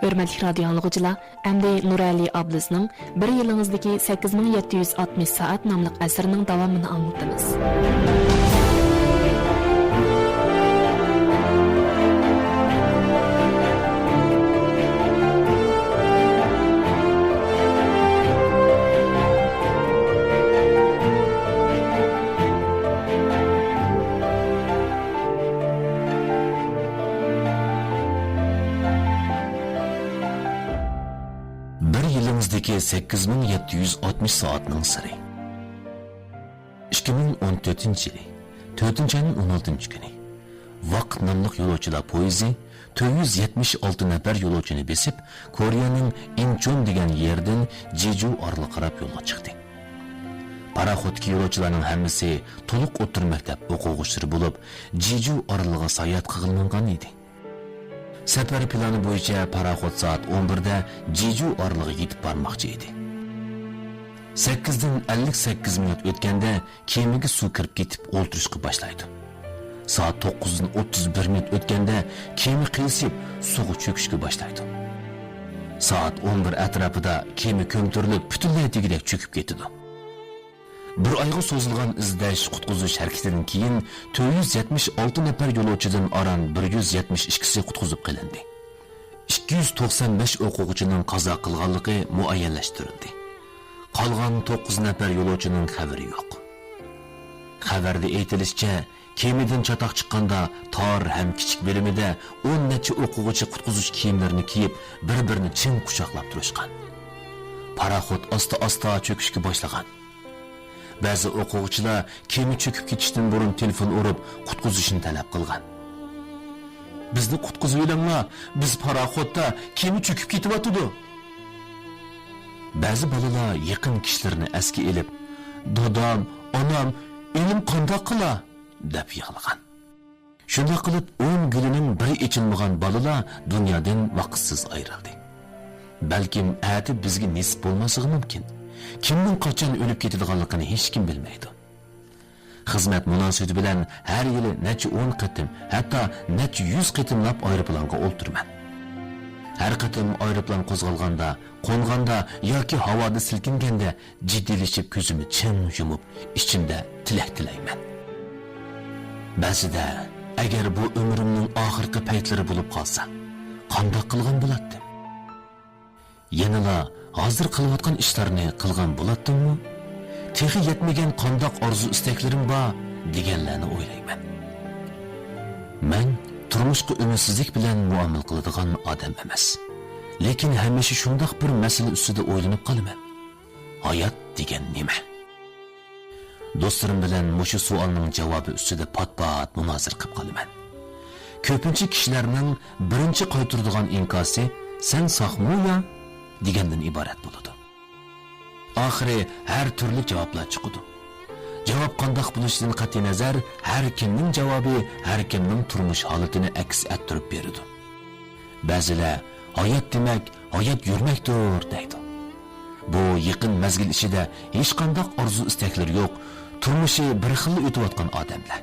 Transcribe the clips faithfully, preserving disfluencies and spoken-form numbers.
ھۆرمەتلىك رادىيو ئاڭلىغۇچىلار، ئەمدى نۇرئەلى ئابلىزنىڭ بىر يىلىڭىزدىكى سەككىز مىڭ يەتتە يۈز ئاتمىش سائەت ناملىق ئەسىرىنىڭ داۋامىنى ئاڭلىتىمىز. بىر يىلىڭىزدىكى سەككىز مىڭ يەتتە يۈز ئاتمىش سائەتنىڭ سىرى. ئىككى مىڭ ئون تۆتىنچى يىلى، تۆتىنچى ئاينىڭ ئون ئالتىنچى كۈنى. ۋاقىت ناملىق يولۇچىلار پويىزى تۆت يۈز يەتمىش ئالتە نەپەر يولۇچىنى بېسىپ، كورېيەنىڭ ئىنچون دېگەن يېرىدىن جېجۇ ئارىلىغا قاراپ يولغا چىقتى. پاراخوتتىكى يولۇچىلارنىڭ ھەممىسى تولۇق ئوتتۇرا مەكتەپ ئوقۇغۇچىلىرى بولۇپ، جېجۇ ئارىلىغا ساياھەت قىلغىلى ماڭغان ئىدى. سەپەر پىلانى بويىچە پاراخوت سائەت ئون بىردە جېجۇ ئارىلىغا يېتىپ بارماقچى ئىدى. سەككىزدىن ئەللىك سەككىز مىنۇت ئۆتكەندە كېمىگە سۇ كىرىپ كېتىپ ئولتۇرۇشقا باشلايدۇ. سائەت توققۇزدىن ئوتتۇز بىر مىنۇت ئۆتكەندە كېمە قىيسىپ سۇغا چۆكۈشكە باشلايدۇ. سائەت ئون بىر ئەتراپىدا كېمە كۆمتۈرۈلۈپ پۈتۈنلەي دېگۈدەك چۆكۈپ كېتىدۇ. بىر ئايغا سوزۇلغان ئىزدەش، قۇتقۇزۇش ھەرىكىتىدىن كېيىن تۆت يۈز يەتمىش ئالتە نەپەر يولۇچىدىن ئاران بىر يۈز يەتمىش ئىككىسى قۇتقۇزۇپ قېلىندى. ئىككى يۈز توقسان بەش ئوقۇغۇچىنىڭ قازا قىلغانلىقى مۇئەييەنلەشتۈرۈلدى. قالغان توققۇز نەپەر يولۇچىنىڭ خەۋىرى يوق. خەۋەردە ئېيتىلىشىچە، كېمىدىن چاتاق چىققاندا تار ھەم كىچىك بۆلۈمىدە ئون نەچچە ئوقۇغۇچى قۇتقۇزۇش كىيىملىرىنى كىيىپ، بىر-بىرىنى چىڭ قۇچاقلاپ تۇرۇشقان. پاراخوت ئاستا-ئاستا چۆكۈشكە باشلىغان. بەزى ئوقۇغۇچىلار كېمە چۆكۈپ كېتىشتىن بۇرۇن تېلېفون ئۇرۇپ، قۇتقۇزۇشنى تەلەپ قىلغان. «بىزنى قۇتقۇزۇۋېلىڭلار، بىز پاراخوتتا، كېمە چۆكۈپ كېتىۋاتىدۇ.» بەزى بالىلار يېقىن كىشىلىرىنى ئەسكە ئېلىپ، «دادام، ئانام، ئىنىم قانداق قىلا؟» دەپ يىغلىغان. شۇنداق قىلىپ، ئون گۈلىنىڭ بىرى ئېچىلمىغان بالىلار دۇنيادىن ۋاقىتسىز ئايرىلدى. بەلكىم ئەتە بىزگە نېسىپ بولماسلىقى مۇمكىن. كىمنىڭ قاچان ئۆلۈپ كېتىدىغانلىقىنى ھېچكىم بىلمەيدۇ. خىزمەت مۇناسىۋىتى بىلەن ھەر يىلى نەچچە ئون قېتىم، ھەتتا نەچچە يۈز قېتىملاپ ئايروپىلانغا ئولتۇرىمەن. ھەر قېتىم ئايروپىلان قوزغالغاندا، قونغاندا ياكى ھاۋادا سىلكىنگەندە جىددىيلىشىپ كۆزۈمنى چىڭ يۇمۇپ، ئىچىمدە تىلەك تىلەيمەن. بەزىدە، ئەگەر بۇ ئۆمرۈمنىڭ ئاخىرقى پەيتلىرى بولۇپ قالسا، قانداق قىلغان بولاتتىم؟ يەنىلا ھازىر قىلىۋاتقان ئىشلارنى قىلغان بولاتتىممۇ؟ تېخى يەتمىگەن قانداق ئارزۇ-ئىستەكلىرىم بار؟ دېگەنلەرنى ئويلايمەن. مەن تۇرمۇشقا ئۈمىدسىزلىك بىلەن مۇئامىلە قىلىدىغان ئادەم ئەمەس. لېكىن ھەمىشە شۇنداق بىر مەسىلە ئۈستىدە ئويلىنىپ قالىمەن. ھايات دېگەن نېمە؟ دوستلىرىم بىلەن مۇشۇ سوئالنىڭ جاۋابى ئۈستىدە پات-پات مۇنازىرە قىلىپ قالىمەن. كۆپىنچە كىشىلەرنىڭ بىرىنچى قايتۇرىدىغان ئىنكاسى، «سەن ساقمۇ يا؟» دېگەندىن ئىبارەت بولىدۇ. ئاخىرى ھەر تۈرلۈك جاۋابلار چىقىدۇ. جاۋاب قانداق بولۇشىدىن قەتئىينەزەر، ھەر كىمنىڭ جاۋابى ھەر كىمنىڭ تۇرمۇش ھالىتىنى ئەكس ئەتتۈرۈپ بېرىدۇ. بەزىلەر، «ھايات دېمەك، ھايات يۈرمەكتۇر» دەيدۇ. بۇ يېقىن مەزگىل ئىچىدە ھېچقانداق ئارزۇ-ئىستەكلىرى يوق، تۇرمۇشى بىر خىللا ئۆتۈۋاتقان ئادەملەر.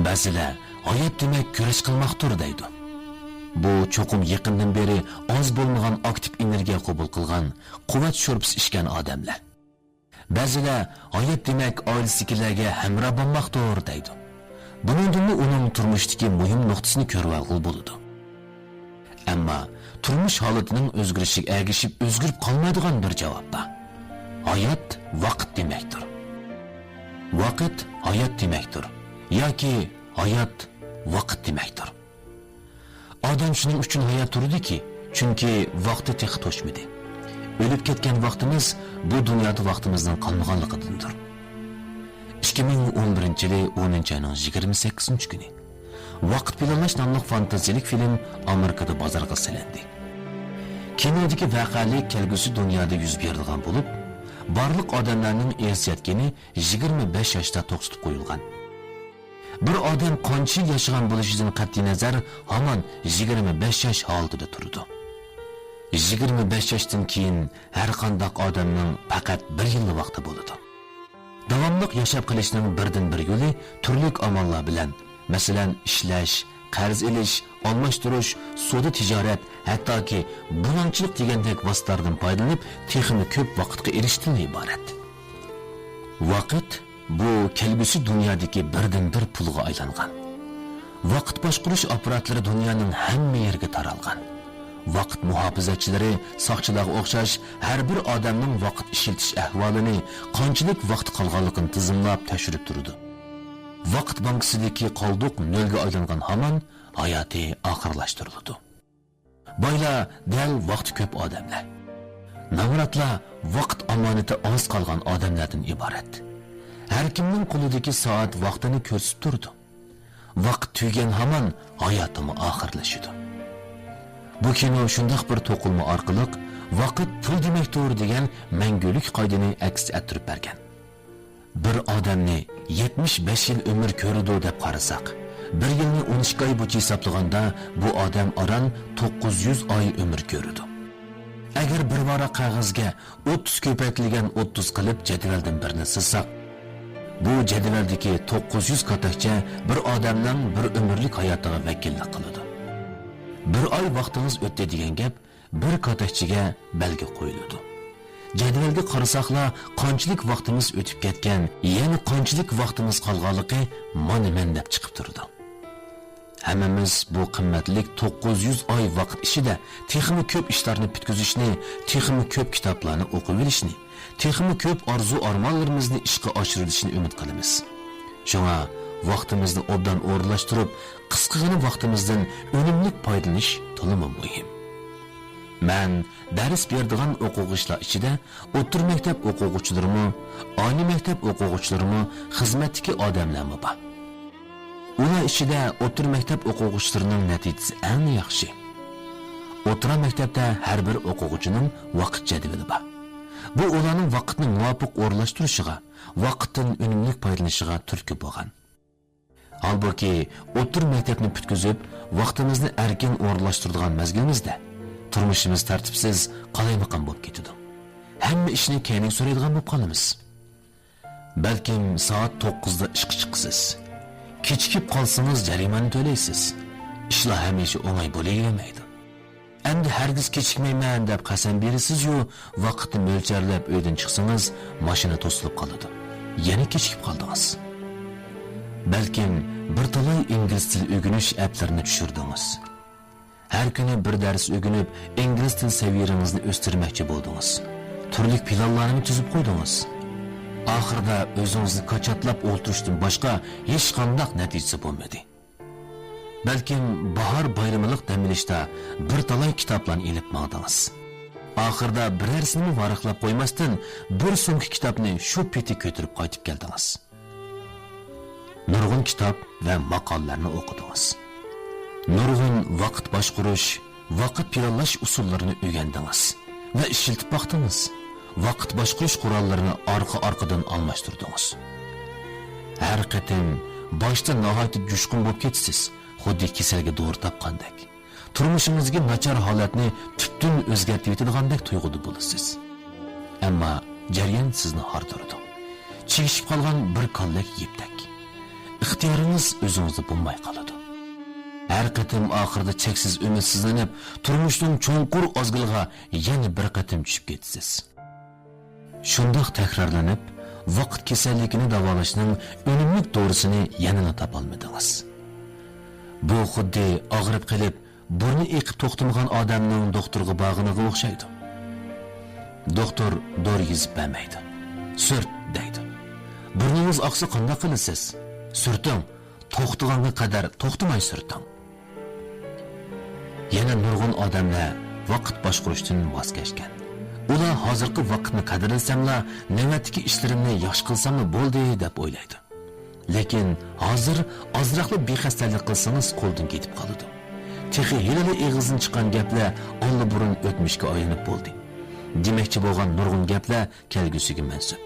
بەزىلەر، «ھايات دېمەك، كۈرەش قىلماقتۇر» دەيدۇ. بۇ چوقۇم يېقىندىن بېرى ئاز بولمىغان ئاكتىپ ئېنېرگىيە قوبۇل قىلغان، قۇۋۋەت شورپىسى ئىچكەن ئادەملەر. بەزىلەر، «ھايات دېمەك، ئائىلىسىدىكىلەرگە ھەمراھ بولماقتۇر» دەيدۇ. بۇنىڭدىنمۇ ئۇنىڭ تۇرمۇشتىكى مۇھىم نۇقتىسىنى كۆرۈۋالغىلى بولىدۇ. ئەمما تۇرمۇش ھالىتىنىڭ ئۆزگىرىشىگە ئەگىشىپ ئۆزگىرىپ قالمايدىغان بىر جاۋاب بار. ھايات ۋاقىت دېمەكتۇر. ۋاقىت ھايات دېمەكتۇر. ياكى ھايات ۋاقىت دېمەكتۇر. ئادەم شۇنىڭ ئۈچۈن ھايات تۇرىدۇكى، چۈنكى ۋاقتى تېخى توشمىدى. ئۆلۈپ كەتكەن ۋاقتىمىز بۇ دۇنيادا ۋاقتىمىزنىڭ قالمىغانلىقىدىندۇر. ئىككى مىڭ ئون بىرىنچى يىلى ئونىنچى ئاينىڭ يىگىرمە سەككىزىنچى كۈنى ۋاقىت پىلانلاش ناملىق فانتازىيەلىك فىلىم ئامېرىكىدا بازارغا سېلىندى. كىنودىكى ۋەقەلىك كەلگۈسى دۇنيادا يۈز بېرىدىغان بولۇپ، بارلىق ئادەملەرنىڭ ئىرسىيەت گېنى يىگىرمە بەش ياشتا توختىتىپ قويۇلغان. بىر ئادەم قانچە يىل ياشىغان بولۇشىدىن قەتئىينەزەر، ھامان يىگىرمە بەش ياش ھالىتىدە تۇرىدۇ. يىگىرمە بەش ياشتىن كېيىن ھەرقانداق ئادەمنىڭ پەقەت بىر يىللا ۋاقتى بولىدۇ. داۋاملىق ياشاپ قېلىشنىڭ بىردىنبىر يولى تۈرلۈك ئاماللار بىلەن، مەسىلەن، ئىشلەش، قەرز ئېلىش، ئالماشتۇرۇش، سودا تىجارەت، ھەتتاكى بۇلاڭچىلىق دېگەندەك ۋاسىتىلەردىن پايدىلىنىپ، تېخىمۇ كۆپ ۋاقىتقا ئېرىشىشتىن ئىبارەت. ۋاقىت، بۇ كەلگۈسى دۇنيادىكى بىردىنبىر پۇلغا ئايلانغان. ۋاقىت باشقۇرۇش ئاپپاراتلىرى دۇنيانىڭ ھەممە يېرىگە تارالغان. ۋاقىت مۇھاپىزەتچىلىرى، ساقچىلارغا ئوخشاش، ھەر بىر ئادەمنىڭ ۋاقىت ئىشلىتىش ئەھۋالىنى، قانچىلىك ۋاقتى قالغانلىقىنى تىزىملاپ تەكشۈرۈپ تۇرىدۇ. ۋاقىت بانكىسىدىكى قالدۇق نۆلگە ئايلانغان ھامان ھاياتى ئاخىرلاشتۇرۇلىدۇ. بايلار دەل ۋاقتى كۆپ ئادەملەر. نامراتلار ۋاقىت ئامانىتى ئاز قالغان ئادەملەردىن ئىبارەت. ھەر كىمنىڭ قولىدىكى سائەت ۋاقتىنى كۆرسىتىپ تۇرىدۇ. ۋاقىت تۈگىگەن ھامان ھاياتىمۇ ئاخىرلىشىدۇ. بۇ كىنو شۇنداق بىر توقۇلما ئارقىلىق ۋاقىت پۇل دېمەكتۇر دېگەن مەڭگۈلۈك قائىدىنى ئەكس ئەتتۈرۈپ بەرگەن. بىر ئادەمنى يەتمىش بەش يىل ئۆمۈر كۆرىدۇ دەپ قارىساق، بىر يىلنى ئون ئىككى ئاي بويىچە ھېسابلىغاندا، بۇ ئادەم ئاران توققۇز يۈز ئاي ئۆمۈر كۆرىدۇ. ئەگەر بىر ۋاراق قەغەزگە ئوتتۇز كۆپەيتىلگەن ئوتتۇز قىلىپ جەدۋەلدىن بىرنى سىزساق، بۇ جەدۋەلدىكى توققۇز يۈز كاتەكچە بىر ئادەمنىڭ بىر ئۆمۈرلۈك ھاياتىغا ۋەكىللىك قىلىدۇ. بىر ئاي ۋاقتىڭىز ئۆتتى دېگەن گەپ بىر كاتەكچىگە بەلگە قويۇلىدۇ. جەدۋەلگە قارىساقلا، قانچىلىك ۋاقتىمىز ئۆتۈپ كەتكەن، يەنە قانچىلىك ۋاقتىمىز قالغانلىقى مانا مەن دەپ چىقىپ تۇرىدۇ. ھەممىمىز بۇ قىممەتلىك توققۇز يۈز ئاي ۋاقىت ئىچىدە تېخىمۇ كۆپ ئىشلارنى پۈتكۈزۈشنى، تېخىمۇ كۆپ كىتابلارنى ئوقۇۋېلىشنى، تېخىمۇ كۆپ ئارزۇ-ئارمانلىرىمىزنى ئىشقا ئاشۇرۇۋېلىشنى ئۈمىد قىلىمىز. شۇڭا ۋاقتىمىزنى ئوبدان ئورۇنلاشتۇرۇپ، قىسقىغىنە ۋاقتىمىزدىن ئۈنۈملۈك پايدىلىنىش تولىمۇ مۇھىم. مەن دەرس بېرىدىغان ئوقۇغۇچىلار ئىچىدە ئوتتۇرا مەكتەپ ئوقۇغۇچىلىرىمۇ، ئالىي مەكتەپ ئوقۇغۇچىلىرىمۇ، خىزمەتتىكى ئادەملەرمۇ بار. ئۇلار ئىچىدە ئوتتۇرا مەكتەپ ئوقۇغۇچىلىرىنىڭ نەتىجىسى ئەڭ ياخشى. ئوتتۇرا مەكتەپتە ھەر بىر ئوقۇغۇچىنىڭ ۋاقىت جەدۋىلى بار. بۇ ئۇلارنىڭ ۋاقىتنى مۇۋاپىق ئورۇنلاشتۇرۇشىغا، ۋاقىتتىن ئۈنۈملۈك پايدىلىنىشىغا تۈرتكە بولغان. ھالبۇكى، ئوتتۇرا مەكتەپنى پۈتكۈزۈپ، ۋاقتىمىزنى ئەركىن ئورۇنلاشتۇرىدىغان مەزگىلىمىزدە، تۇرمۇشىمىز تەرتىپسىز، قالايمىقان بولۇپ كېتىدۇ. ھەممە ئىشنى كەينىگە سۆرەيدىغان بولۇپ قالىمىز. بەلكىم سائەت توققۇزدا ئىشقا چىقىسىز. كېچىكىپ قالسىڭىز، جەرىمانە تۆلەيسىز. ئىشلار ھەمىشە ئوڭاي بولۇۋەرمەيدۇ. ئەمدى ھەرگىز كېچىكمەيمەن دەپ قەسەم بېرىسىزيۇ، ۋاقىتنى مۆلچەرلەپ ئۆيدىن چىقسىڭىز، ماشىنا توسۇلۇپ قالىدۇ. يەنە كېچىكىپ قالدىڭىز. بەلكىم بىر تالاي ئىنگلىز تىلى ئۆگىنىش ئەپلىرىنى چۈشۈردىڭىز. ھەر كۈنى بىر دەرس ئۆگىنىپ، ئىنگلىز تىل سەۋىيەڭىزنى ئۆستۈرمەكچى بولدىڭىز. تۈرلۈك پىلانلارنىمۇ تۈزۈپ قويدىڭىز. ئاخىرىدا ئۆزىڭىزنى كاچاتلاپ ئولتۇرۇشتىن باشقا ھېچقانداق نەتىجىسى بولمىدى. بەلكىم باھار بايرىملىق دەم ئېلىشتا بىر تالاي كىتابلارنى ئېلىپ ماڭدىڭىز. ئاخىرىدا بىرەرسىنىمۇ ۋاراقلاپ قويماستىن، بىر سومكا كىتابنى شۇ پېتى كۆتۈرۈپ قايتىپ كەلدىڭىز. نۇرغۇن كىتاب ۋە ماقالىلەرنى ئوقۇدىڭىز. نۇرغۇن ۋاقىت باشقۇرۇش، ۋاقىت پىلانلاش ئۇسۇللىرىنى ئۆگەندىڭىز ۋە ئىشلىتىپ باقتىڭىز. ۋاقىت باشقۇرۇش قوراللىرىنى ئارقا-ئارقىدىن ئالماشتۇردىڭىز. ھەر قېتىم باشتا ناھايىتى جۇشقۇن بولۇپ كېتىسىز، خۇددى كېسەلگە دورا تاپقاندەك. تۇرمۇشىڭىزدىكى ناچار ھالەتنى تۈپتىن ئۆزگەرتىۋېتىدىغاندەك تۇيغۇدا بولىسىز. ئەمما جەريان سىزنى ھاردۇرىدۇ. چىگىشىپ قالغان بىر كاللەك يىپتەك. ئىختىيارىڭىز ئۆزىڭىزدە بولماي قالىدۇ. ھەر قېتىم ئاخىرىدا چەكسىز ئۈمىدسىزلىنىپ، تۇرمۇشنىڭ چوڭقۇر ئازگىلىغا يەنە بىر قېتىم چۈشۈپ كېتىسىز. شۇنداق تەكرارلىنىپ، ۋاقىت كېسەللىكىنى داۋالاشنىڭ ئۈنۈملۈك دورىسىنى يەنىلا تاپالمىدىڭىز. بۇ خۇددى ئاغرىپ قېلىپ، بۇرنى ئېقىپ توختىمىغان ئادەمنىڭ دوختۇرغا بارغىنىغا ئوخشايدۇ. دوختۇر دورا يېزىپ بەرمەيدۇ. سۈرت دەيدۇ. بۇرنىڭىز ئاقسا قانداق قىلىسىز؟ سۈرتۈڭ. توختىغانغا قەدەر توختىماي سۈرتۈڭ. يەنە نۇرغۇن ئادەملەر ۋاقىت باشقۇرۇشتىن ۋاز كەچكەن. ئۇلار ھازىرقى ۋاقىتنى قەدىرلىسەملا، نۆۋەتتىكى ئىشلىرىمنى ياخشى قىلساملا بولدى، دەپ ئويلايدۇ. لېكىن ھازىر ئازراقلا بىخەستەلىك قىلسىڭىز قولدىن كېتىپ قالىدۇ. تېخى ھېلىلا ئېغىزدىن چىققان گەپلەر ئاللىبۇرۇن ئۆتمۈشكە ئايلىنىپ بولدى. دېمەكچى بولغان نۇرغۇن گەپلەر كەلگۈسىگە مەنسۇپ.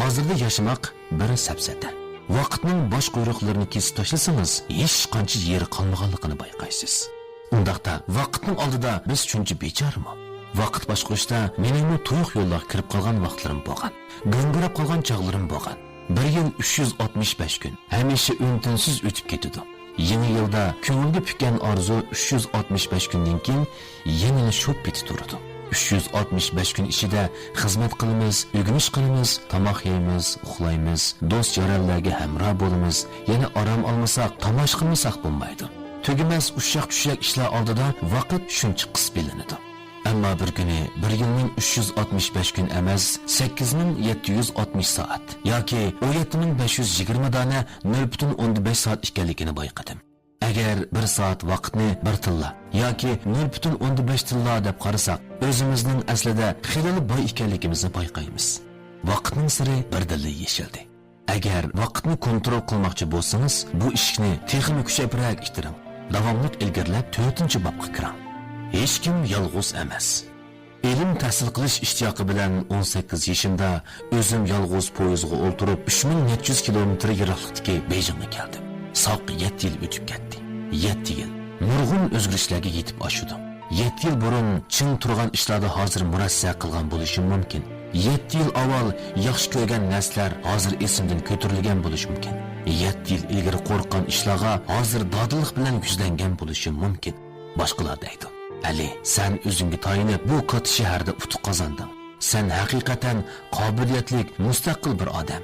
ھازىردا ياشىماق بىر سەپسەتە. ۋاقىتنىڭ باش قۇيرۇقلىرىنى كېسىپ تاشلىسىڭىز، ھېچقانچە يېرى قالمىغانلىقىنى بايقايسىز. ئۇنداقتا، ۋاقىتنىڭ ئالدىدا بىز شۇنچە بىچارىمۇ؟ ۋاقىت باشقۇرۇشتا مېنىڭمۇ تۇيۇق يوللارغا كىرىپ قالغان ۋاقىتلىرىم بولغان. گاڭگىراپ قالغان چاغلىرىم بولغان. بىر يىل ئۈچ يۈز ئاتمىش بەش كۈن. ھەمىشە ئۈن-تىنسىز ئۆتۈپ كېتىدۇ. يېڭى يىلدا كۆڭۈلگە پۈككەن ئارزۇ ئۈچ يۈز ئاتمىش بەش كۈندىن كېيىن يەنىلا شۇ پېتى تۇرىدۇ. ئۈچ يۈز ئاتمىش بەش كۈن ئىچىدە خىزمەت قىلىمىز، ئۆگىنىش قىلىمىز، تاماق يەيمىز، ئۇخلايمىز، دوست-يارەنلەرگە ھەمراھ بولىمىز، يەنە ئارام ئالمىساق، تاماشا قىلمىساق بولمايدۇ. تۈگىمەس ئۇششاق-چۈششەك ئىشلار ئالدىدا ۋاقىت شۇنچە قىس بىلىنىدۇ. ئەمما بىر كۈنى بىر يىلنىڭ ئۈچ يۈز ئاتمىش بەش كۈن ئەمەس، سەككىز مىڭ يەتتە يۈز ئاتمىش سائەت ياكى ئون يەتتە مىڭ بەش يۈز يىگىرمە دانە نۆل پۈتۈن ئوندىن بەش سائەت ئىكەنلىكىنى بايقىدىم. ئەگەر بىر سائەت ۋاقىتنى بىر تىللا ياكى نۆل پۈتۈن ئوندىن بەش تىللا دەپ قارىساق، ئۆزىمىزنىڭ ئەسلىدە خېلىلا باي ئىكەنلىكىمىزنى بايقايمىز. ۋاقىتنىڭ سىرى بىردىنلا يېشىلدى. ئەگەر ۋاقىتنى كونترول قىلماقچى بولسىڭىز، بۇ ئىشىكنى تېخىمۇ كۈچەپرەك ئىتتىرىڭ. داۋاملىق ئىلگىرىلەپ تۆتىنچى بابقا كىرىڭ. ھېچكىم يالغۇز ئەمەس. ئىلىم تەھسىل قىلىش ئىشتىياقى بىلەن ئون سەككىز يېشىمدا ئۆزۈم يالغۇز پويىزغا ئولتۇرۇپ، ئۈچ مىڭ نەچچە يۈز كىلومېتىر يىراقلىقتىكى بېيجىڭغا كەلدىم. ساق يەتتە يىل ئۆتۈپ كەتتى. يەتتە يىل. نۇرغۇن ئۆزگىرىشلەرگە يېتىپ ئاشىدۇ. يەتتە يىل بۇرۇن چىڭ تۇرغان ئىشلاردا ھازىر مۇرەسسە قىلغان بولۇشۇم مۇمكىن. يەتتە يىل ئاۋۋال ياخشى كۆرگەن نەرسىلەر ھازىر ئېسىمدىن كۆتۈرۈلگەن بولۇشى مۇمكىن. يەتتە يىل ئىلگىرى قورققان ئىشلارغا ھازىر دادىللىق بىلەن يۈزلەنگەن بولۇشۇم مۇمكىن. باشقىلار دەيدۇ، ئەلى، سەن ئۆزۈڭگە تايىنىپ، بۇ كاتتا شەھەردە ئۇتۇق قازاندىڭ. سەن ھەقىقەتەن قابىلىيەتلىك، مۇستەقىل بىر ئادەم.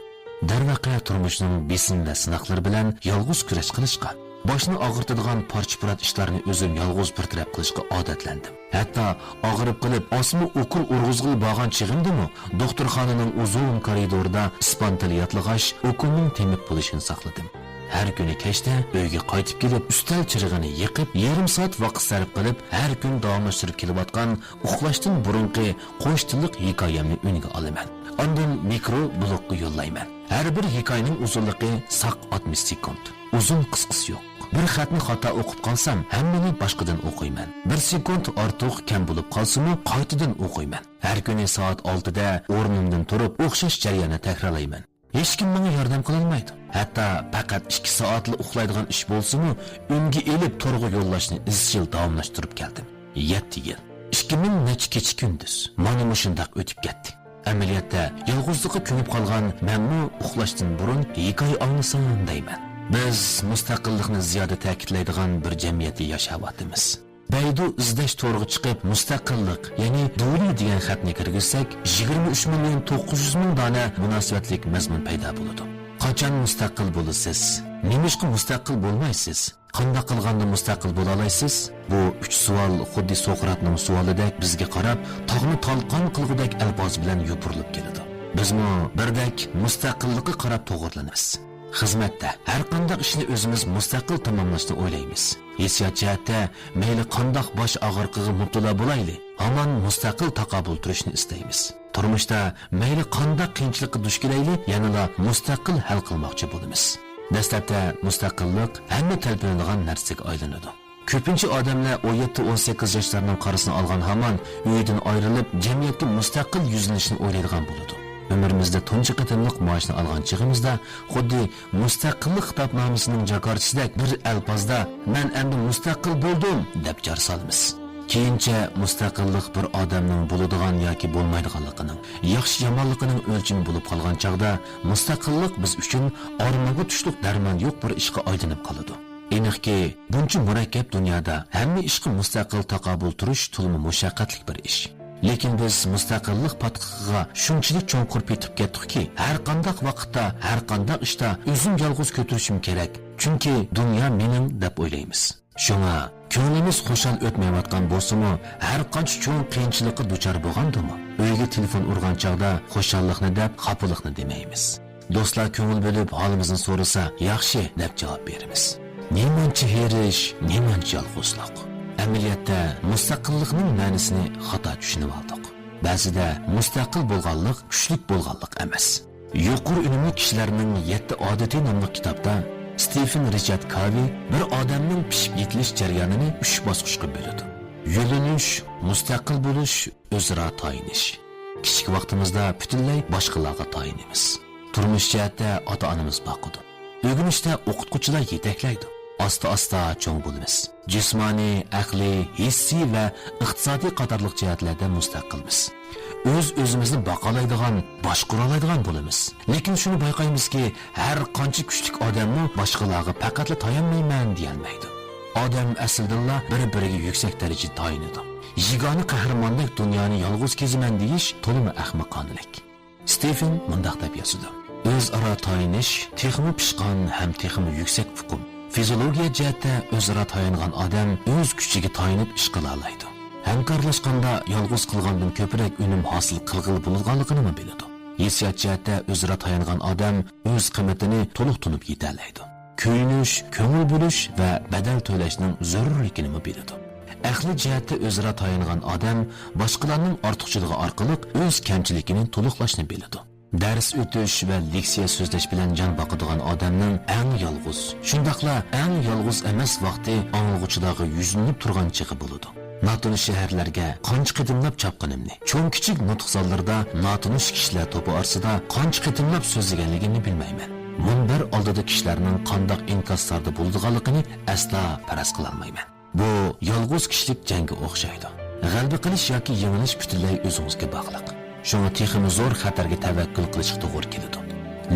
دەرۋەقە، تۇرمۇشنىڭ بېسىم ۋە سىناقلىرى بىلەن يالغۇز كۈرەش قىلىشقا، باشنى ئاغرىتىدىغان پارچە-پۇرات ئىشلارنى ئۆزۈم يالغۇز بىر تەرەپ قىلىشقا ئادەتلەندىم. ھەتتا ئاغرىپ قېلىپ، ئاسما ئوكۇل ئۇرغۇزغىلى بارغان چېغىمدىمۇ دوختۇرخانىنىڭ ئۇزۇن كارىدورىدا ئىسپان تىلى ياتلىغاچ، ئوكۇلنىڭ تېمىپ بولۇشىنى ساقلىدىم. ھەر كۈنى كەچتە ئۆيگە قايتىپ كېلىپ، ئۈستەل چىرىغىنى يېقىپ، يېرىم سائەت ۋاقىت سەرپ قىلىپ، ھەر كۈن داۋاملاشتۇرۇپ كېلىۋاتقان ئۇخلاشتىن بۇرۇنقى قوش تىللىق ھېكايەمنى ئۈنگە ئالىمەن. ئاندىن مىكرو بلوگقا يوللايمەن. ھەر بىر ھېكايىنىڭ ئۇزۇنلۇقى ساق ئاتمىش سېكۇنت. ئۇزۇن قىسقىسى يوق. بىر خەتنى خاتا ئوقۇپ قالسام، ھەممىنى باشقىدىن ئوقۇيمەن. بىر سېكۇنت ئارتۇق كەم بولۇپ قالسىمۇ، قايتىدىن ئوقۇيمەن. ھەر كۈنى سائەت ئالتىدە ئورنۇمدىن تۇرۇپ، ئوخشاش جەرياننى تەكرارلايمەن. ھېچكىم ماڭا ياردەم قىلالمايدۇ. ھەتتا پەقەت ئىككى سائەتلا ئۇخلايدىغان ئىش بولسىمۇ، ئۈنگە ئېلىپ تورغا يوللاشنى ئىزچىل داۋاملاشتۇرۇپ كەلدىم. يەتتە يىل. ئىككى مىڭ نەچچە كېچە-كۈندۈز. مانا مۇشۇنداق ئۆتۈپ كەتتى. ئەمەلىيەتتە، يالغۇزلۇققا كۆنۈپ قالغان مەنمۇ ئۇخلاشتىن بۇرۇن ھېكايە ئاڭلىسام دەيمەن. بىز مۇستەقىللىقنى زىيادە تەكىتلەيدىغان بىر جەمئىيەتتە ياشاۋاتىمىز. بەيدۇ ئىزدەش تورىغا چىقىپ، مۇستەقىللىق، يەنى دۇلى دېگەن خەتنى كىرگۈزسەك، يىگىرمە ئۈچ مىليون توققۇز يۈز مىڭ دانە مۇناسىۋەتلىك مەزمۇن پەيدا بولىدۇ. قاچان مۇستەقىل بولىسىز؟ نېمىشقا مۇستەقىل بولمايسىز؟ قانداق قىلغاندا مۇستەقىل بولالايسىز؟ بۇ ئۈچ سوئال خۇددى سوقراتنىڭ سوئالىدەك بىزگە قاراپ، تاغنى تالقان قىلغۇدەك ئەلپاز بىلەن يوپۇرۇلۇپ كېلىدۇ. بىزمۇ بىردەك مۇستەقىللىققا قاراپ توغرىلىنىمىز. خىزمەتتە ھەرقانداق ئىشنى ئۆزىمىز مۇستەقىل تاماملاشنى ئويلايمىز. ھېسسىيات جەھەتتە مەيلى قانداق باش ئاغرىقىغا مۇپتىلا بولايلى، ھامان مۇستەقىل تاقابىل تۇرۇشنى ئىستەيمىز. تۇرمۇشتا مەيلى قانداق قىيىنچىلىققا دۇچ كېلەيلى، يەنىلا مۇستەقىل ھەل قىلماقچى بولىمىز. دەسلەپتە مۇستەقىللىق ھەممە تەلپۈنىدىغان نەرسىگە ئايلىنىدۇ. كۆپىنچە ئادەملەر ئون يەتتە، ئون سەككىز ياشلارنىڭ قارىسىنى ئالغان ھامان ئۆيىدىن ئايرىلىپ، جەمئىيەتكە مۇستەقىل يۈزلىنىشنى ئويلايدىغان بولىدۇ. ئۆمرىمىزدە تۇنجى قېتىملىق مائاشنى ئالغان چېغىمىزدا خۇددى مۇستەقىللىق خىتابنامىسىنىڭ جاكارچىسىدەك بىر ئەلپازدا، «مەن ئەمدى مۇستەقىل بولدۇم!» دەپ جار سالىمىز. كېيىنچە مۇستەقىللىق بىر ئادەمنىڭ بولىدىغان ياكى بولمايدىغانلىقىنىڭ، ياخشى-يامانلىقىنىڭ ئۆلچىمى بولۇپ قالغان چاغدا، مۇستەقىللىق بىز ئۈچۈن ئارمانغا تۇشلۇق دەرمان يوق بىر ئىشقا ئايلىنىپ قالىدۇ. ئېنىقكى، بۇنچە مۇرەككەپ دۇنيادا ھەممە ئىشقا مۇستەقىل تاقابىل تۇرۇش تولىمۇ مۇشەققەتلىك بىر ئىش. لېكىن بىز مۇستەقىللىق پاتقىقىغا شۇنچىلىك چوڭقۇر پېتىپ كەتتۇقكى، ھەرقانداق ۋاقىتتا، ھەرقانداق ئىشتا ئۆزۈم يالغۇز كۆتۈرۈشۈم كېرەك. چۈنكى دۇنيا مېنىڭ دەپ ئويلايمىز. شۇڭا كۆڭلىمىز خۇشال ئۆتمەيۋاتقان بولسىمۇ، ھەرقانچە چوڭ قىيىنچىلىققا دۇچار بولغاندىمۇ، ئۆيگە تېلېفون ئۇرغان چاغدا خۇشاللىقنى دەپ، خاپىلىقنى دېمەيمىز. دوستلار كۆڭۈل بۆلۈپ ھالىمىزنى سورىسا، «ياخشى» دەپ جاۋاب بېرىمىز. نېمانچە ھېرىش، نېمانچە يالغۇزلۇق! ئەمەلىيەتتە مۇستەقىللىقنىڭ مەنىسىنى خاتا چۈشىنىۋالدۇق. بەزىدە مۇستەقىل بولغانلىق كۈچلۈك بولغانلىق ئەمەس. يۇقىرى ئۈنۈملۈك كىشىلەرنىڭ يەتتە ئادىتى ناملىق كىتابتا ستېفېن رىچارد كاۋى بىر ئادەمنىڭ پىشىپ يېتىلىش جەريانىنى ئۈچ باسقۇچقا بۆلىدۇ. يۆلىنىش، مۇستەقىل بولۇش، ئۆزئارا تايىنىش. كىچىك ۋاقتىمىزدا پۈتۈنلەي باشقىلارغا تايىنىمىز. تۇرمۇش جەھەتتە ئاتا-ئانىمىز باقىدۇ. ئۆگىنىشتە ئوقۇتقۇچىلار يېتەكلەيدۇ. ئاستا-ئاستا چوڭ بولىمىز. جىسمانىي، ئەقلىي، ھېسسىي ۋە ئىقتىسادىي قاتارلىق جەھەتلەردە مۇستەقىلمىز. ئۆز-ئۆزىمىزنى باقالايدىغان، باشقۇرالايدىغان بولىمىز. لېكىن شۇنى بايقايمىزكى، ھەر قانچە كۈچلۈك ئادەممۇ باشقىلارغا پەقەتلا تايانمايمەن دېيەلمەيدۇ. ئادەم ئەسلىدىنلا بىر-بىرىگە يۈكسەك دەرىجىدە تايىنىدۇ. يېگانە قەھرىماندەك دۇنيانى يالغۇز كېزىمەن دېيىش تولىمۇ ئەخمىقانىلىك. ستېفېن مۇنداق دەپ يازىدۇ: ئۆزئارا تايىنىش تېخىمۇ پىشقان ھەم تېخىمۇ يۈكسەك ئۇقۇم. فىزىولوگىيە جەھەتتە ئۆزئارا تايانغان ئادەم ئۆز كۈچىگە تايىنىپ ئىش قىلالايدۇ. ھەمكارلاشقاندا يالغۇز قىلغاندىن كۆپرەك ئۈنۈم ھاسىل قىلغىلى بولىدىغانلىقىنىمۇ بىلىدۇ. ھېسسىيات جەھەتتە ئۆزئارا تايانغان ئادەم ئۆز قىممىتىنى تولۇق تونۇپ يېتەلەيدۇ. كۆيۈنۈش، كۆڭۈل بۆلۈش ۋە بەدەل تۆلەشنىڭ زۆرۈرلۈكىنىمۇ بىلىدۇ. ئەقلىي جەھەتتە ئۆزئارا تايانغان ئادەم باشقىلارنىڭ ئارتۇقچىلىقى ئارقىلىق ئۆز كەمچىلىكىنى تولۇقلاشنى بىلىدۇ. دەرس ئۆتۈش ۋە لېكسىيە سۆزلەش بىلەن جان باقىدىغان ئادەمنىڭ ئەڭ يالغۇز، شۇنداقلا ئەڭ يالغۇز ئەمەس ۋاقتى ئاڭلىغۇچىلارغا يۈزلىنىپ تۇرغان چېغى بولىدۇ. ناتونۇش شەھەرلەرگە قانچە قېتىملاپ چاپقىنىمنى، چوڭ-كىچىك نۇتۇق زاللىرىدا ناتونۇش كىشىلەر توپى ئارىسىدا قانچە قېتىملاپ سۆزلىگەنلىكىمنى بىلمەيمەن. مۇنبەر ئالدىدا كىشىلەرنىڭ قانداق ئىنكاسلاردا بولىدىغانلىقىنى ئەسلا پەرەز قىلالمايمەن. بۇ يالغۇز كىشىلىك جەڭگە ئوخشايدۇ. غەلىبە قىلىش ياكى يېڭىلىش پۈتۈنلەي ئۆزىڭىزگە باغلىق. شۇڭا تېخىمۇ زور خەتەرگە تەۋەككۈل قىلىشقا توغرا كېلىدۇ.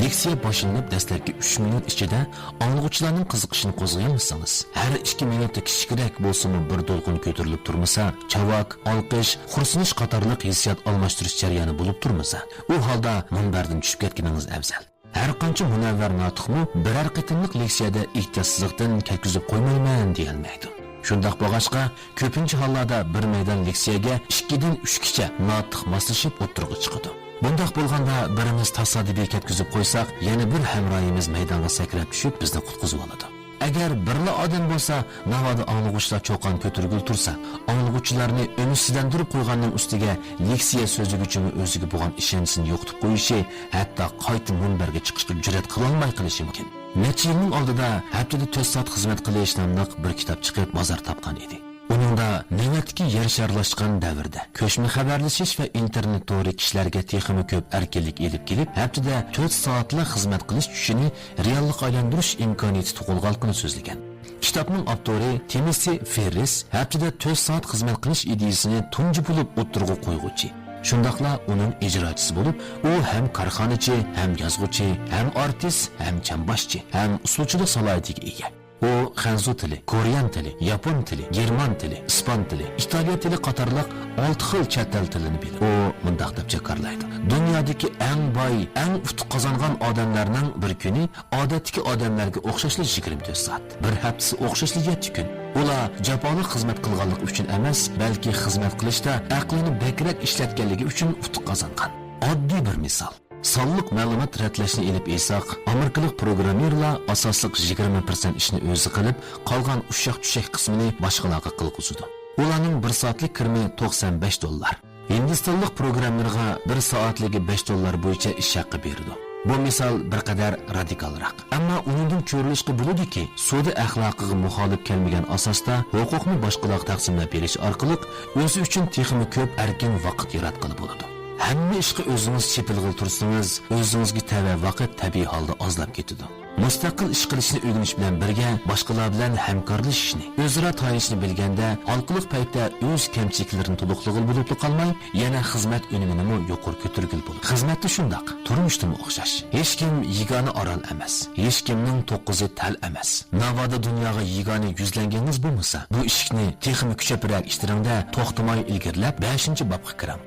لېكسىيە باشلىنىپ دەسلەپكى ئۈچ مىنۇت ئىچىدە ئاڭلىغۇچىلارنىڭ قىزىقىشىنى قوزغىيالمىسىڭىز، ھەر ئىككى مىنۇتتا كىچىكرەك بولسىمۇ بىر دولقۇن كۆتۈرۈلۈپ تۇرمىسا، چاۋاك، ئالقىش، خورسىنىش قاتارلىق ھېسسىيات ئالماشتۇرۇش جەريانى بولۇپ تۇرمىسا، ئۇ ھالدا مۇنبەردىن چۈشۈپ كەتكىنىڭىز ئەۋزەل. ھەر قانچە مۇنەۋۋەر ناتىقمۇ بىرەر قېتىملىق لېكسىيەدە ئېھتىياتسىزلىقتىن كەتكۈزۈپ قويمايمەن دېيەلمەيدۇ. شۇنداق بولغاچقا، كۆپىنچە ھاللاردا بىر مەيدان لېكسىيەگە ئىككىدىن ئۈچكىچە ناتىق ماسلىشىپ ئوتتۇرىغا چىقىدۇ. بۇنداق بولغاندا، بىرىمىز تاسادىپىي كەتكۈزۈپ قويساق، يەنە بىر ھەمراھىمىز مەيدانغا سەكرەپ چۈشۈپ، بىزنى قۇتقۇزۇۋالىدۇ. ئەگەر بىرلا ئادەم بولسا، ناۋادا ئاڭلىغۇچىلار چۇقان كۆتۈرگىلى تۇرسا، ئاڭلىغۇچىلارنى ئۈمىدسىزلەندۈرۈپ قويغاننىڭ ئۈستىگە لېكسىيە سۆزلىگۈچىمۇ ئۆزىگە بولغان ئىشەنچىنى يوقىتىپ قويۇشى، ھەتتا قايتا مۇنبەرگە چىقىشقا جۈرئەت قىلالماي قېلىشى مۇمكىن. نەچچە يىلنىڭ ئالدىدا ھەپتىدە تۆت سائەت خىزمەت قىلىش ناملىق بىر كىتاب چىقىپ بازار تاپقان ئىدى. ئۇنىڭدا نۆۋەتتىكى يەر شارلاشقان دەۋردە كۆچمە خەۋەرلىشىش ۋە ئىنتېرنېت تورى كىشىلەرگە تېخىمۇ كۆپ ئەركىنلىك ئېلىپ كېلىپ، ھەپتىدە تۆت سائەتلا خىزمەت قىلىش كۈچىنى رېئاللىققا ئايلاندۇرۇش ئىمكانىيىتى تۇغۇلغانلىقىنى سۆزلىگەن. كىتابنىڭ ئاپتورى تىموسى فېررىس ھەپتىدە تۆت سائەت خىزمەت قىلىش ئىدىيىسىنى تۇنجى بولۇپ ئوتتۇرىغا قويغۇچى، شۇنداقلا ئۇنىڭ ئىجراچىسى بولۇپ، ئۇ ھەم كارخانىچى، ھەم يازغۇچى، ھەم ئارتىس، ھەم چامباشچى، ھەم ئۇسسۇلچىلىق سالاھىيىتىگە ئىگە. ئۇ خەنزۇ تىلى، كورېيەن تىلى، ياپون تىلى، گېرمان تىلى، ئىسپان تىلى، ئىتالىيە تىلى قاتارلىق ئالتە خىل چەت ئەل تىلىنى بىلىدۇ. ئۇ مۇنداق دەپ جاكارلايدۇ: دۇنيادىكى ئەڭ باي، ئەڭ ئۇتۇق قازانغان ئادەملەرنىڭ بىر كۈنى ئادەتتىكى ئادەملەرگە ئوخشاشلا يىگىرمە تۆت سائەت، بىر ھەپتىسى ئوخشاشلا يەتتە كۈن. ئۇلار جاپالىق خىزمەت قىلغانلىقى ئۈچۈن ئەمەس، بەلكى خىزمەت قىلىشتا ئەقلىنى بەكرەك ئىشلەتكەنلىكى ئۈچۈن ئۇتۇق قازانغان. ئاددىي بىر مىسال. سانلىق مەلۇمات رەتلەشنى ئېلىپ ئېيتساق، ئامېرىكىلىق پروگراممېرلار ئاساسلىق يىگىرمە پىرسەنت ئىشنى ئۆزى قىلىپ، قالغان ئۇششاق-چۈششەك قىسمىنى باشقىلارغا قىلغۇزىدۇ. ئۇلارنىڭ بىر سائەتلىك كىرىمى توقسان بەش دوللار. ھىندىستانلىق پروگراممېرغا بىر سائەتلىكى بەش دوللار بويىچە ئىش ھەققى بېرىدۇ. بۇ مىسال بىر قەدەر رادىكالراق. ئەمما ئۇنىڭدىن كۆرۈلۈشكە بولىدۇكى، سودا ئەخلاقىغا مۇخالىپ كەلمىگەن ئاساستا ھوقۇقنى باشقىلارغا تەقسىملەپ بېرىش ئارقىلىق ئۆزى ئۈچۈن تېخىمۇ كۆپ ئەركىن ۋاقىت ياراتقىلى بولىدۇ. ھەممە ئىشقا ئۆزىڭىز چېپىلغىلى تۇرسىڭىز، ئۆزىڭىزگە تەۋە ۋاقىت تەبىئىي ھالدا ئازلاپ كېتىدۇ. مۇستەقىل ئىش قىلىشنى ئۆگىنىش بىلەن بىرگە، باشقىلار بىلەن ھەمكارلىشىشنى، ئۆزئارا تايىنىشنى بىلگەندە، ھالقىلىق پەيتتە ئۆز كەمچىلىكلىرىنى تولۇقلىغىلى بولۇپلا قالماي، يەنە خىزمەت ئۈنۈمىنىمۇ يۇقىرى كۆتۈرگىلى بولىدۇ. خىزمەتتە شۇنداق، تۇرمۇشتىمۇ ئوخشاش. ھېچكىم يېگانە ئارال ئەمەس، ھېچكىمنىڭ توققۇزى تەل ئەمەس. ناۋادا دۇنياغا يېگانە يۈزلەنگىڭىز بولمىسا، بۇ ئىشىكنى تېخىمۇ كۈچەپرەك ئىتتىرىڭ-دە، توختىماي ئىلگىرىلەپ بەشىنچى بابقا كىرىڭ.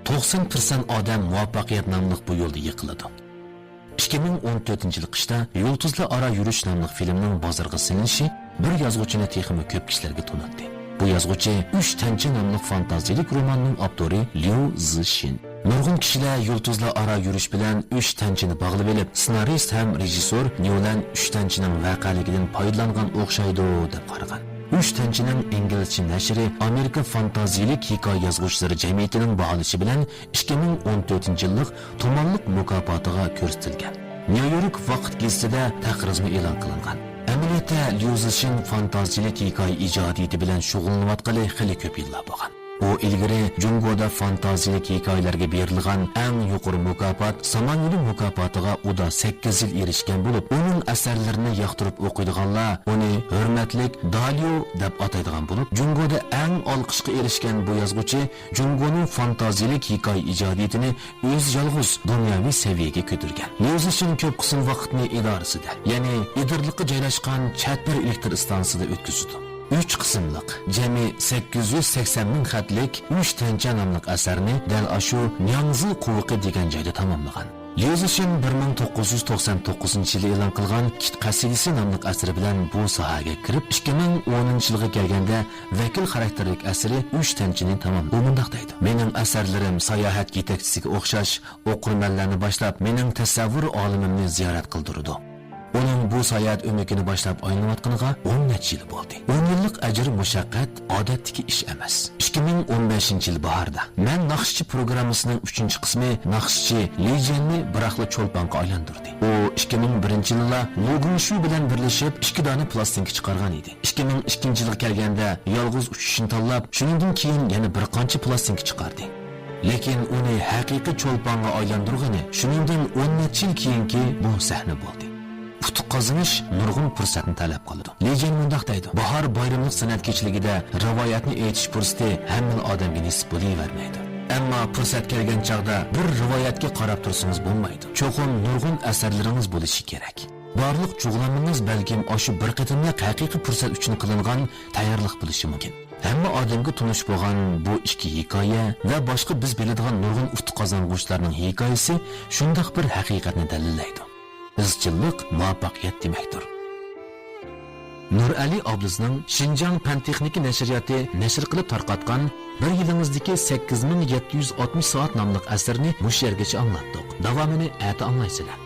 توقسان پىرسەنت ئادەم مۇۋەپپەقىيەت ناملىق بۇ يولدا يىقىلىدۇ. ئىككى مىڭ ئون تۆتىنچى يىل قىشتا يۇلتۇزلار ئارا يۈرۈش ناملىق فىلىمنىڭ بازارغا سېلىنىشى بىر يازغۇچىنى تېخىمۇ كۆپ كىشىلەرگە تونۇتتى. بۇ يازغۇچى ئۈچ تەنچە ناملىق فانتازىيىلىك روماننىڭ ئاپتورى ليۇ زىشىن. نۇرغۇن كىشىلەر يۇلتۇزلار ئارا يۈرۈش بىلەن ئۈچ تەنچىنى باغلىۋېلىپ، سېنارىست ھەم رېژىسسور نيۇلەن ئۈچ تەنچىنىڭ ۋەقەلىكىدىن پايدىلانغان ئوخشايدۇ، دەپ قارىغان. ئۈچ تەنچىنىڭ ئىنگلىزچە نەشرى ئامېرىكا فانتازىيىلىك ھېكايە يازغۇچىلىرى جەمئىيىتىنىڭ باھالىشى بىلەن ئىككى مىڭ ئون تۆتىنچى يىللىق تۇمانلىق مۇكاپاتىغا كۆرسىتىلگەن. نيۇ يورك ۋاقىت گېزىتىدە تەقرىزمۇ ئېلان قىلىنغان. ئەمەلىيەتتە، ليۇ زىشىن فانتازىيىلىك ھېكايە ئىجادىيىتى بىلەن شۇغۇللىنىۋاتقىلى خېلى كۆپ يىللار بولغان. ئۇ ئىلگىرى جۇڭگودا فانتازىيەلىك ھېكايىلەرگە بېرىلغان ئەڭ يۇقىرى مۇكاپات سامان يولى مۇكاپاتىغا ئۇدا سەككىز يىل ئېرىشكەن بولۇپ، ئۇنىڭ ئەسەرلىرىنى ياقتۇرۇپ ئوقۇيدىغانلار ئۇنى ھۆرمەتلىك داليو دەپ ئاتايدىغان بولۇپ، جۇڭگودا ئەڭ ئالقىشقا ئېرىشكەن بۇ يازغۇچى جۇڭگونىڭ فانتازىيەلىك ھېكايە ئىجادىيىتىنى ئۆزى يالغۇز دۇنياۋى سەۋىيەگە كۆتۈرگەن. ليۇ زىشىن كۆپ قىسىم ۋاقىتنى ئىدارىسىدە، يەنى ئىدىرلىققا جايلاشقان چەتبىر ئېلېكتر ئىستانسىسىدا ئۆتكۈزىدۇ. ئۈچ قىسىملىق، جەمئىي سەككىز يۈز سەكسەن مىڭ خەتلىك ئۈچ تەنچە ناملىق ئەسەرنى دەل ئاشۇ نياڭزى قوۋۇقى دېگەن جايدا تاماملىغان. ليۇ زىشىن بىر مىڭ توققۇز يۈز توقسەن توققۇزىنچى يىلى ئېلان قىلغان كىت قەسىدىسى ناملىق ئەسىرى بىلەن بۇ ساھەگە كىرىپ، ئىككى مىڭ ئونىنچى يىلغا كەلگەندە ۋەكىل خاراكتېرلىك ئەسىرى ئۈچ تەنچىنى تامام. ئۇ مۇنداق دەيدۇ: مېنىڭ ئەسەرلىرىم ساياھەت يېتەكچىسىگە ئوخشاش ئوقۇرمەنلەرنى باشلاپ، مېنىڭ تەسەۋۋۇر ئالىمىمنى زىيارەت قىلدۇرىدۇ. ئۇنىڭ بۇ ساياھەت ئۆمىكىنى باشلاپ ئايلىنىۋاتقىنىغا ئون نەچچە يىل بولدى. ئون يىللىق ئەجىر مۇشەققەت ئادەتتىكى ئىش ئەمەس. ئىككى مىڭ ئون بەشىنچى يىل باھاردا مەن ناخشىچى پروگراممىسىنىڭ ئۈچىنچى قىسمى ناخشىچى لى جيەننى بىراقلا چولپانغا ئايلاندۇردى. ئۇ ئىككى مىڭ بىرىنچى يىلىلا لۇ گۇڭشۈ بىلەن بىرلىشىپ ئىككى دانە پلاستىنكا چىقارغان ئىدى. ئىككى مىڭ ئىككىنچى يىلغا كەلگەندە يالغۇز ئۇچۇشنى تاللاپ، شۇنىڭدىن كېيىن يەنە بىر قانچە پلاستىنكا چىقاردى. لېكىن ئۇنى ھەقىقىي چولپانغا ئايلاندۇرغىنى شۇنىڭدىن ئون نەچچە يىل كېيىنكى بۇ سەھنە بولدى. ئۇتۇق قازىنىش نۇرغۇن پۇرسەتنى تەلەپ قىلىدۇ. لى جيەن مۇنداق دەيدۇ: باھار بايرىملىق سەنئەت كېچىلىكىدە رىۋايەتنى ئېيتىش پۇرسىتى ھەممىلا ئادەمگە نېسىپ بولۇۋەرمەيدۇ. ئەمما پۇرسەت كەلگەن چاغدا بىر رىۋايەتكە قاراپ تۇرسىڭىز بولمايدۇ. چوقۇم نۇرغۇن ئەسەرلىرىڭىز بولۇشى كېرەك. بارلىق جۇغلانمىڭىز بەلكىم ئاشۇ بىر قېتىملىق ھەقىقىي پۇرسەت ئۈچۈن قىلىنغان تەييارلىق بولۇشى مۇمكىن. ھەممە ئادەمگە تونۇش بولغان بۇ ئىككى ھېكايە ۋە باشقا بىز بىلىدىغان نۇرغۇن ئۇتۇق قازانغۇچىلارنىڭ ھېكايىسى شۇنداق بىر ھەقىقەتنى دەلىللەيدۇ. ئىزچىللىق مۇۋەپپەقىيەت دېمەكتۇر. نۇرئەلى ئابلىزنىڭ شىنجاڭ پەن تېخنىكا نەشرىياتى نەشر قىلىپ تارقاتقان بىر يىلىڭىزدىكى سەككىز مىڭ يەتتە يۈز ئاتمىش سائەت ناملىق ئەسىرىنى مۇشۇ يەرگىچە ئاڭلاتتۇق. داۋامىنى ئەتە ئاڭلايسىلەر.